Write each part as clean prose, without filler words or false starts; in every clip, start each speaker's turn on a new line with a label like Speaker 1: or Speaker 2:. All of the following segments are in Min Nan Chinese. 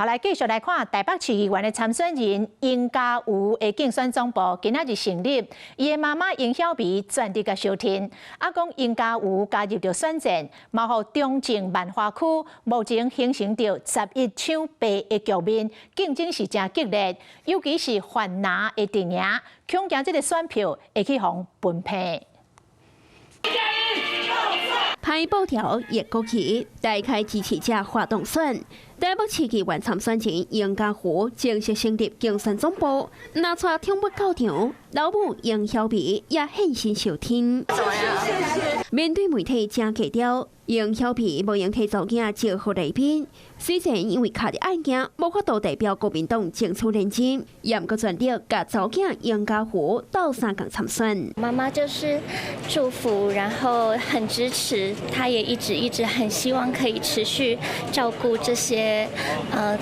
Speaker 1: 好，來繼續來看台北市議員的參選人英家瑜的競選總部，今仔日成立，伊的媽媽英曉薇全力共相挺。啊，講英家瑜加入著選戰，嘛予中正萬華區目前形成著11搶8的局面，競爭是誠激烈，尤其是泛藍的陣營，恐驚這个選票會去予分配。
Speaker 2: 拍布條掖國旗，帶開支持者發動選。台北市議員參選人英家瑜正式成立競選總部，若帶寵物到場，老母英曉薇也現身相挺。面對媒體誠低調，英曉薇無閒提查某囝招呼來賓。雖然因為卡佇案件，無法度代表國民黨爭取連任，也毋過全力共查某囝英家瑜鬥相共參選。
Speaker 3: 媽媽就是祝福，然後很支持，她也一直一直很希望可以持續照顧這些。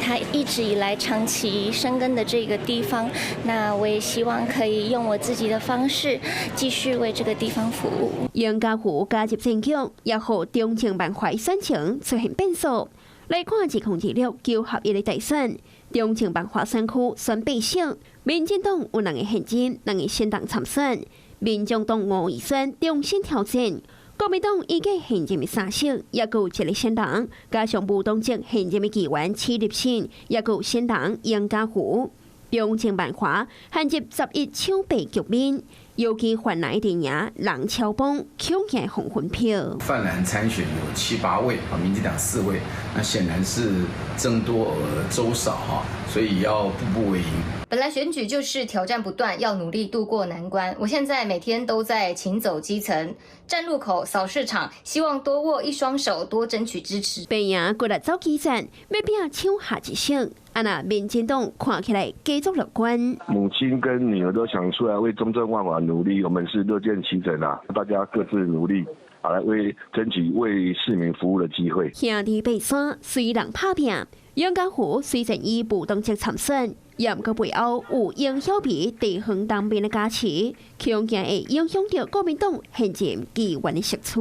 Speaker 3: 他一直以來長期深耕的這個地方，那我也希望可以用我自己的方式繼續為這個地方服務。
Speaker 2: 英家瑜加入戰局，也予中正萬華選情出現變數。來看2026九合一的大選，中正萬華選區選八席，民進黨有兩个現任、兩个新人參選，民眾黨吳怡萱重新挑戰。國民黨預計現任的三席，也閣有一个新人，加上無黨籍現任的議員池立信，也閣有新人英家瑜。中正萬華陷入11搶8局面，尤其泛藍陣營人超崩，恐驚予分票。
Speaker 4: 泛藍參選有七八位，啊，民進黨四位，那顯然是僧多而粥少哈，所以要步步為營。
Speaker 5: 本來選舉就是挑戰不斷，要努力度過難關。我現在每天都在勤走基層，站路口、掃市場，希望多握一雙手，多爭取支持。
Speaker 2: 白營過來走基層，欲拼搶下一席，啊若民進黨看起來繼續樂觀。
Speaker 6: 母親跟女兒都想出來為中正萬華努力，我們是樂見其成啊！大家各自努力，好來為爭取為市民服務的機會。
Speaker 2: 兄弟爬山，隨人拍拚。楊家湖雖然以無黨籍參選，也毋過背後有英曉薇地方當面的加持，恐驚會影響著國民黨現任議員的席次。